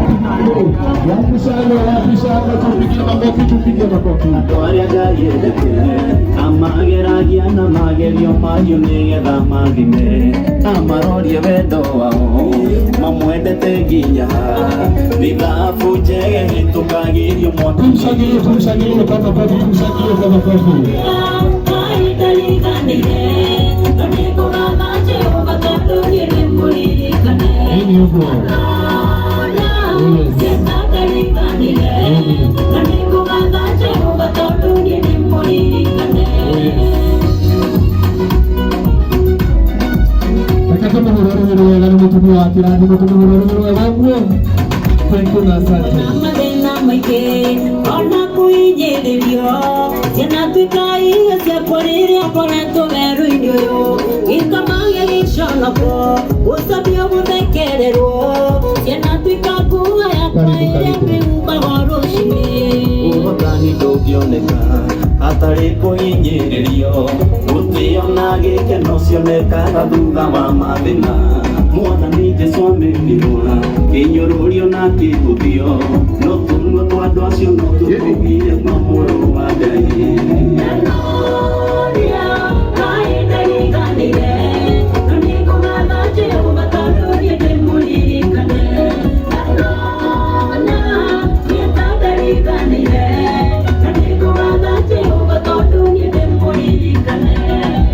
Wapi shangwe, wapi shangwe, tupigie makofi, tupigie makofi. Andũ arĩa Ngai endete amageragia na magerio mahiũ nĩgetha mathime amarorie wendo wao mamwendete nginya nĩ thabu njege hĩtũkagĩrio mwaki. Tumshangilie, tumshangilie kwa makofi, tumshangilie kwa makofi. Nini huko? Yes. Nini? Oh, yes. Reke tũmũhũre rũhĩ rwega nĩ mũtumia wa kĩrathimo, tũmũhũre rũhĩ rwega ũguo. Thank you na asante. Mathĩna maingĩ ona kũhinyĩrĩrio ciana tuĩka irio ciakwa rĩrĩa ngoretwo werũ-inĩ ũyũ gĩtamagia gĩconoko gũcambio gũthekererwo ciana tuĩka nguo yakwa Karibu, ĩrĩa karibu. ndĩhumbaga rũcinĩ. Ũhotani ndũngĩoneka hatarĩ kũhinyĩrĩrio, gũtĩo na gĩkeno cionekaga thutha wa mathĩna. Mwathani Jesũ amenirwo kĩnyũrũrio na kĩhũthio, no tũnua twa andũ acio no tũtũgire kwa mũrũ wa Ngai.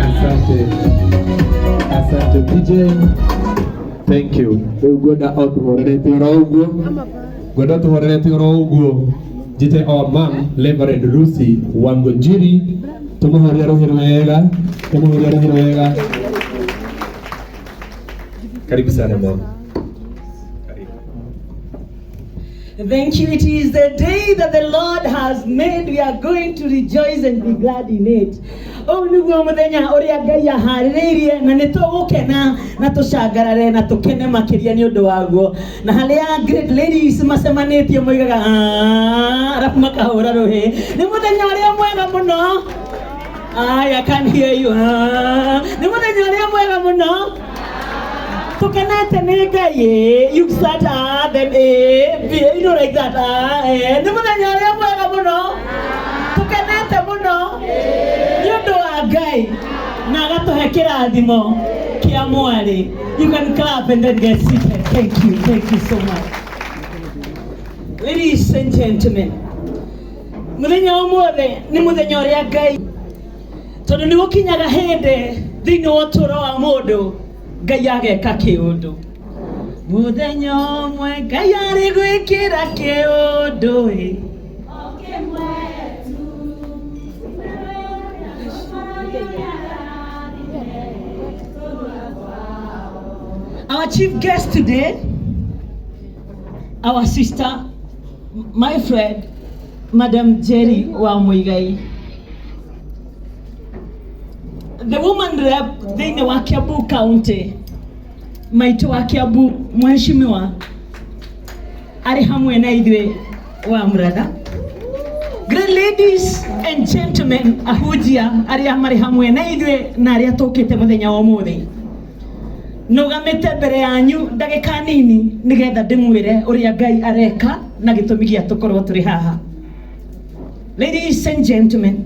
Asante. Asante DJ. Thank you. Rĩu ngwenda o tũhorerete oro ũguo. Ngwenda tũhorerete oro ũguo. Njĩte our mom, Reverend Lucy Wangonjiri, tũmũhũrĩre rũhĩ rwega, tũmũhũrĩre rũhĩ rwega. Karibu sana, mom. Karibu. Thank you. It is the day that the Lord has made. We are going to rejoice and be glad in it. Ũyũ nĩguo mũthenya ũrĩa Ngai aharĩrĩirie na nĩ tũgũkena na tũcangarare na tũkene makĩria nĩ ũndũ waguo. Na harĩa great ladies macemanĩtie moigaga "Ah," arabu makahũra rũhĩ. Nĩ mũthenya ũrĩa mwega mũno. I can hear you. Ah, nĩ mũthenya ũrĩa mwega mũno tukenete nĩ Ngai ĩ. You start ah, then A B, you know, like that, ah, eh. Nĩ mũthenya ũrĩa mwega mũno, tukenete mũno nĩ ũndũ wa Ngai na agatũhe kĩrathimo kĩa mwarĩ. You can clap and then get seated. Thank you, thank you so much. Ladies and gentlemen, mũthenya ũmũthĩ nĩ mũthenya ũrĩa Ngai, tondũ nĩ gũkinyaga hĩndĩ thĩinĩ wa ũtũũro wa mũndũ Ngai ageka kĩũndũ. Mũthenya ũmwe Ngai arĩ gwĩkĩra kĩũndũ ĩ. Our chief guest today, our sister, my friend, Madam Jerry wa Muigai, the woman rep thĩinĩ wa Kiambu County, maitũ wa Kiambu, mheshimiwa arĩ hamwe na ithuĩ wa mũratha. Great ladies and gentlemen, ahunjia arĩa marĩ hamwe na ithuĩ na arĩa tũkĩte mũthenya wa ũmũthĩ, nũgamĩte mbere yanyu ndagĩka nini nĩgetha ndĩmwĩre ũrĩa Ngai areka na gĩtũmi gĩa tũkorwo tũrĩ haha. Ladies and gentlemen,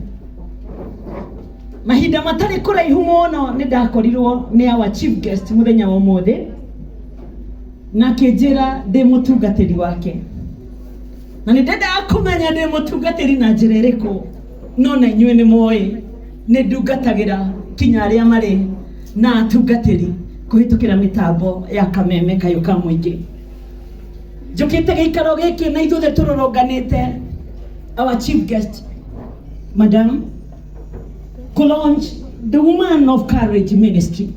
mahinda matarĩ kũraihu mũno nĩ ndakorirwo nĩ our chief guest mũthenya wa ũmũthĩ na akĩnjĩra ndĩ mũtungatĩri wake, na nĩ ndendaga kũmenya ndĩ mũtungatĩri na njĩra ĩrĩkũ, no na inyuĩ nĩ moĩ nĩ ndungatagĩra kinya arĩa marĩ na atungatĩri kũhĩtũkĩra mĩtambo ya Kameme Kayũ ka Mũingĩ. Njũkĩte gĩikaro gĩkĩ na ithuothe tũrũrũnganĩte our chief guest, madam, kũ launch the Woman of Courage Ministry.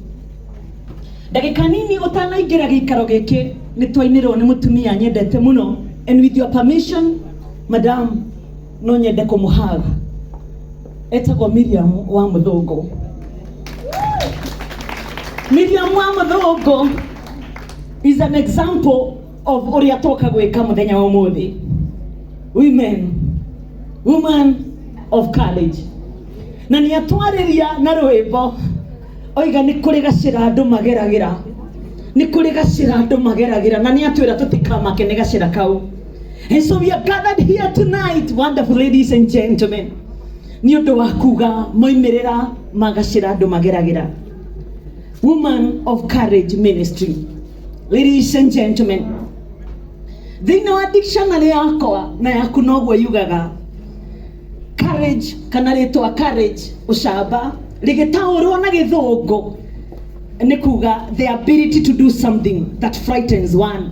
Ndagĩka nini ũtanaingĩra gĩikaro gĩkĩ nĩ twainĩrwo nĩ mũtumia nyendete mũno, and with your permission, madam, no nyende kũmũhug. Etagwo Miriam wa Mũthũngũ. Miriam wa Mũthũngũ is an example of ũrĩa twoka gwĩka mũthenya wa ũmũthĩ. Women, woman of courage. Na nĩ atwarĩria na rwĩmbo oiga nĩ kũrĩ gacĩra andũ mageragĩra, nĩ kũrĩ gacĩra andũ mageragĩra, na nĩ atwĩra tũtikamake nĩ gacĩra kau. And so we are gathered here tonight, wonderful ladies and gentlemen, nĩ ũndũ wa kuga moimĩrĩra ma gacĩra andũ mageragĩra. Woman of Courage Ministry, ladies and gentlemen, thĩinĩ wa dictionary yakwa na yaku noguo yugaga courage, kana rĩtwa courage, ũcamba, rĩgĩtaũrwo na gĩthũngũ nĩ kuga the ability to do something that frightens one,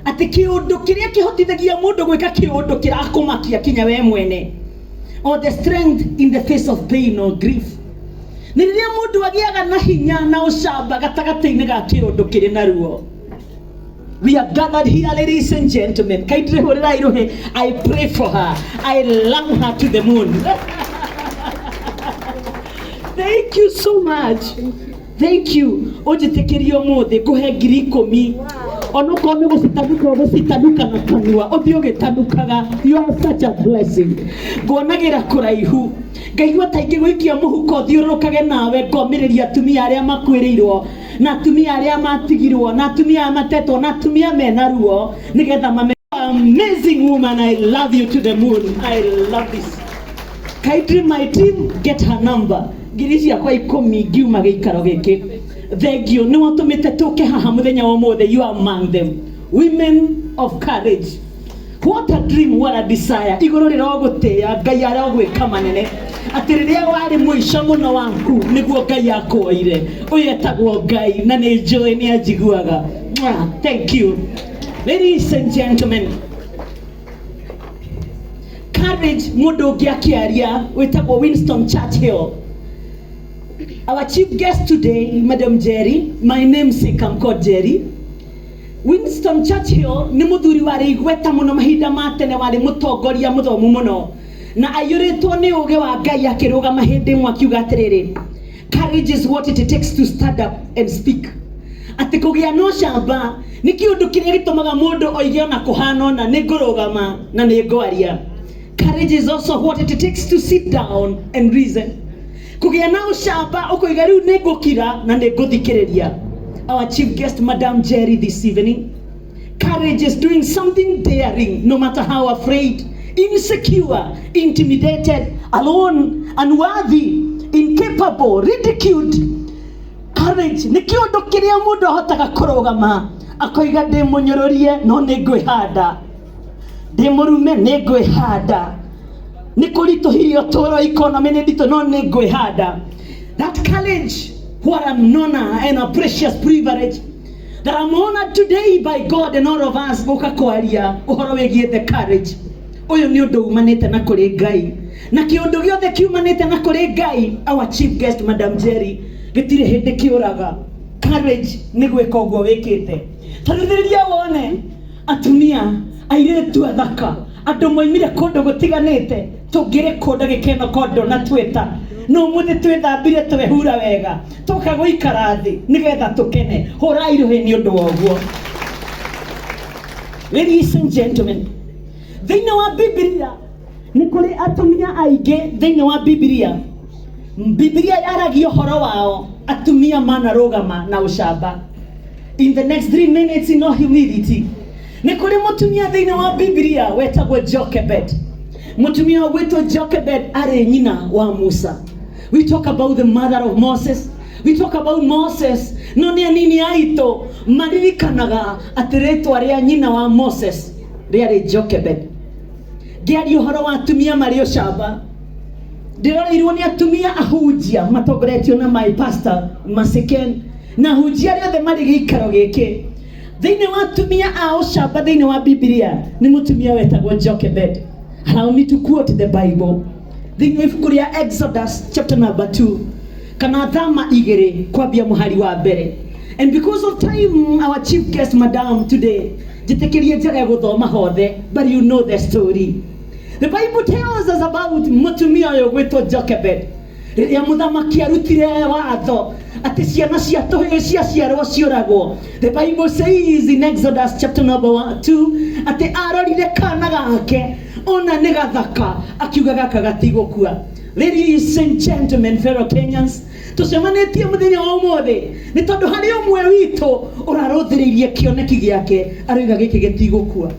atĩ kĩũndũ kĩrĩa kĩhotithagia mũndũ gwĩka kĩũndũ kĩrakũmakia kinya we mwene, or the strength in the face of pain or grief. Nĩ rĩrĩa mũndũ agĩaga na hinya na ũcamba gatagatĩ-inĩ ga kĩũndũ kĩrĩ na ruo. We are gathered here, ladies and gentlemen. Kindly hũrĩrai rũhĩ. I pray for her. I love her to the moon. Thank you so much. Thank you. Ũnjĩtĩkĩrie ũmũthĩ ngũhe 10,000. Onokorwo nĩ gũcitanuka ũgũcitanuka na kanua, ũthiĩ ũgĩtanukaga. You are such a blessing. Nguonagĩra kũraihu. Ngaigua ta ingĩgũikia mũhuko thiũrũrũkage nawe, ngomĩrĩria atumia arĩa makuĩrĩirwo, na atumia arĩa matigirwo, na atumia arĩa matetwo, na atumia mena ruo, nĩgetha mame. Amazing woman, I love you to the moon. I love this. Kindly, my team, get her number. 10,000 ngiuma gĩikaro gĩkĩ. Thank you. Nĩ watũmĩte tũke haha mũthenya wa ũmũthĩ. You are among them. Women of courage. What a dream, what a desire. Igũrũ rĩrogũtĩĩa, Ngai arogwĩka manene. Atĩ rĩrĩa warĩ mũico mũno waku nĩguo Ngai akuoire. Ũyũ etagwo Ngai na nĩ njũĩ nĩ anjiguaga. Mwah. Thank you. Ladies and gentlemen, courage, mũndũ ũngĩ akĩaria wĩtagwo Winston Churchill. Our chief guest today, Madam Jerry, my namesake, I'm called Jerry. Winston Churchill nĩ mũthuri warĩ igweta mũno mahinda ma tene, warĩ mũtongoria mũthomu mũno na aiyũrĩtwo nĩ ũũgĩ wa Ngai. Akĩrũgama hĩndĩ ĩmwe akiuga atĩrĩrĩ, "Courage is what it takes to stand up and speak." Atĩ kũgĩa na ũcamba nĩ kĩũndũ kĩrĩa gĩtũmaga mũndũ oige ona kũhana ona nĩ ngũrũgama na nĩ ngwaria. Courage is also what it takes to sit down and reason. Kũgĩa na ũcamba ũkoiga rĩu nĩ ngũkira na nĩ ngũthikĩrĩria. Our chief guest, Madam Jerry, this evening, courage is doing something daring, no matter how afraid, insecure, intimidated, alone, unworthy, incapable, ridiculed. Courage nĩ kĩũndũ kĩrĩa mũndũ ahotaga kũrũgama akoiga ndĩ mũnyũrũrie no nĩ ngwĩhanda, ndĩ mũrume nĩ ngwĩhanda, nĩ kũritũhirie ũtũũro, economy nĩ nditũ no nĩ ngwĩhanda. That courage, what an honor and a precious privilege that I'm honored today by God and all of us gũka kwaria ũhoro wĩgiĩ the courage. Ũyũ nĩ ũndũ umanĩte na kũrĩ Ngai, na kĩũndũ gĩothe kiumanĩte na kũrĩ Ngai, our chief guest, Madam Jerry, gĩtirĩ hĩndĩ kĩũraga. Courage nĩ gwĩka ũguo wĩkĩte. Tarĩthĩrĩria wone atumia, airĩtu athaka, andũ moimire kũndũ gũtiganĩte. Tũngĩrĩ kũ ndagĩka ĩno ko ndũnatwĩta? No mũthĩ twĩthambire, twehura wega, tũka gũikara thĩ nĩgetha tũkene. Hũrai rũhĩ nĩ ũndũ wa ũguo. Ladies and gentlemen, thĩinĩ wa Bibilia nĩ kũrĩ atumia aingĩ. Thĩinĩ wa Bibilia, Bibilia yaragia ũhoro wao, atumia manarũgama na ũcamba. In the next 3 minutes, in all humility, nĩ kũrĩ mũtumia thĩinĩ wa Bibilia wetagwo Jochebed. Mũtumia ũgwĩtwo Jochebed arĩ nyina wa Musa. We talk about the mother of Moses, we talk about Moses, no nĩ anini aitũ maririkanaga atĩ rĩtwa rĩa nyina wa Moses rĩarĩ Jochebed. Ngĩaria ũhoro wa atumia marĩ ũcamba, ndĩroreirwo nĩ atumia ahunjia matongoretio na my pastor Masiken na ahunjia arĩa othe marĩ gĩikaro gĩkĩ. Thĩinĩ wa atumia a ũcamba thĩinĩ wa Bibilia nĩ mũtumia wetagwo Jochebed. Allow me to quote the Bible. Thĩinĩ wa ibuku rĩa Exodus chapter number 2, Kana thama 2 kwambia mũhari wa mbere. And because of time, our chief guest, madam, today njĩtĩkĩrie njage gũthoma hothe, but you know the story. The Bible tells us about mũtumia ũyũ gwĩtwo Jochebed. Rĩrĩa mũthamaki arutire watho atĩ ciana cia tũhĩĩ ciaciarwo ciũragwo, the Bible says in Exodus chapter number 2 atĩ arorire kana gake ona nĩ gathaka, akiuga gaka gatigũkua. Ladies and gentlemen, fellow Kenyans, tũcemanĩtie mũthenya wa ũmũthĩ nĩ tondũ harĩ ũmwe witũ ũrarũthĩrĩirie kĩoneki gĩake aroiga gĩkĩ gĩtigũkua.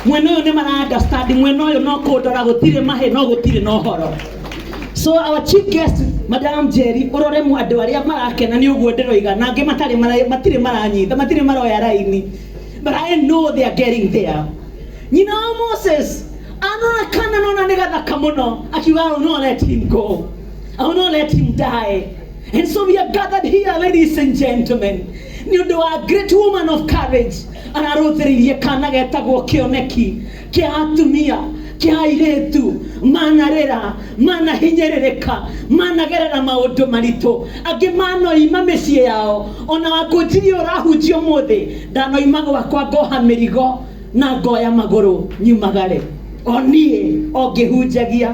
Mwena ũyũ nĩ mara understand, mwena ũyũ no kũndora gũtirĩ mahĩ no gũtirĩ na ũhoro. So our chief guest, Madam Jerry, ũrore mu andũ arĩa marakena nĩ ũguo ndĩroiga, na angĩ matarĩ matirĩ maranyita, matirĩ maroya raini, but I know they are getting there. Nyina wa Moses anona kana nona nĩ gathaka mũno, akiuga, "I will not let him go. I will not let him die." And so we are gathered here, ladies and gentlemen, nĩ ũndũ wa great woman of courage ararũthĩrĩirie kana getagwo kĩoneki kĩa atumia, kĩa airĩtu manarĩra, manahinyĩrĩrĩka, managerera maũndũ maritũ, angĩ manoima mĩciĩ yao. Ona wakũnjirie ũrahunjia ũmũthĩ, ndanoima gwakwa ngoha mĩrigo na ngoya magũrũ nyumagare o niĩ o ngĩhunjagia.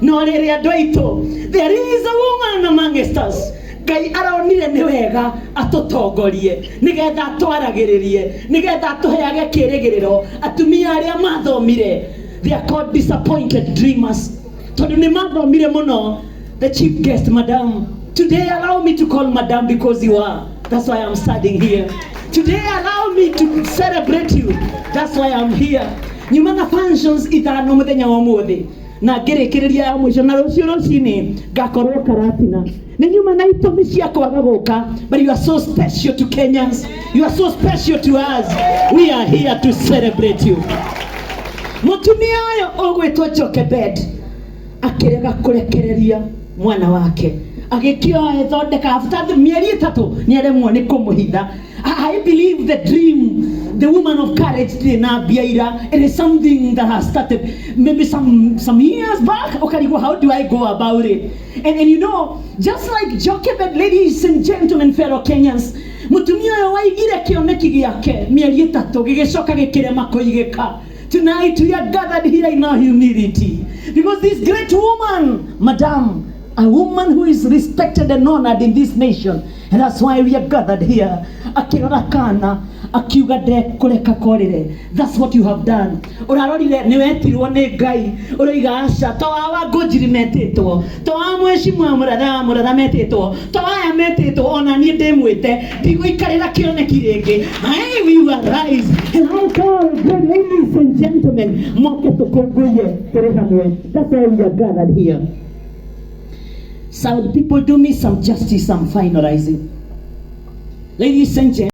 No rĩrĩ, andũ aitũ, there is a woman amongst us Ngai aronire nĩ wega atũtongorie nĩgetha atwaragĩrĩrie, nĩgetha atũheage kĩrĩgĩrĩro. Atumia arĩa mathomire, they are called disappointed dreamers, tondũ nĩ mathomire mũno. The chief guest, madam, today allow me to call madam because you are, that's why I'm standing here today. Allow me to celebrate you, that's why I'm here. Nyuma na functions 5 mũthenya wa ũmũthĩ na ngĩrĩkĩrĩria ya mũico, na rũciũ rũcinĩ ngakorwo Karatina. Nĩ nyuma na itũmi cia kwaga gũka, but you are so special to Kenyans, you are so special to us. We are here to celebrate you. Mũtumia ũyũ ũgwĩtwo Jochebed akĩrega kũrekereria mwana wake, agĩkĩoa thondeka after mĩeri 3 nĩ aremwo nĩ kũmũhitha. I believe the dream, the woman of courage did na ira. It is something that has started maybe some years back. Okay, how do I go about it? And you know, just like Jochebed, ladies and gentlemen, fellow Kenyans, mutumia ũyũ waigire kĩoneki gĩake mĩeri 3 gĩgĩcoka gĩkĩrema kũigĩka. Tonight we are gathered here in our humility because this great woman, madam, a woman who is respected and honored in this nation, and that's why we are gathered here. Akĩrora kana akiuga ndekũreka korĩre. That's what you have done. Ũrarorire nĩ wetirwo nĩ Ngai, ũroiga aca, to wa Ngũnjiri metĩtwo, to wa mheshimiwa Mũratha wa Mũratha metĩtwo, to aya metĩtwo, ona niĩ ndĩmwĩte, ndigũikarĩra kĩoneki rĩngĩ. I will arise and I call great ladies and gentlemen moke tũkũngũiye tũrĩ hamwe. That's why we are gathered here. Sound people, do me some justice. I'm finalizing. Ladies and gentlemen.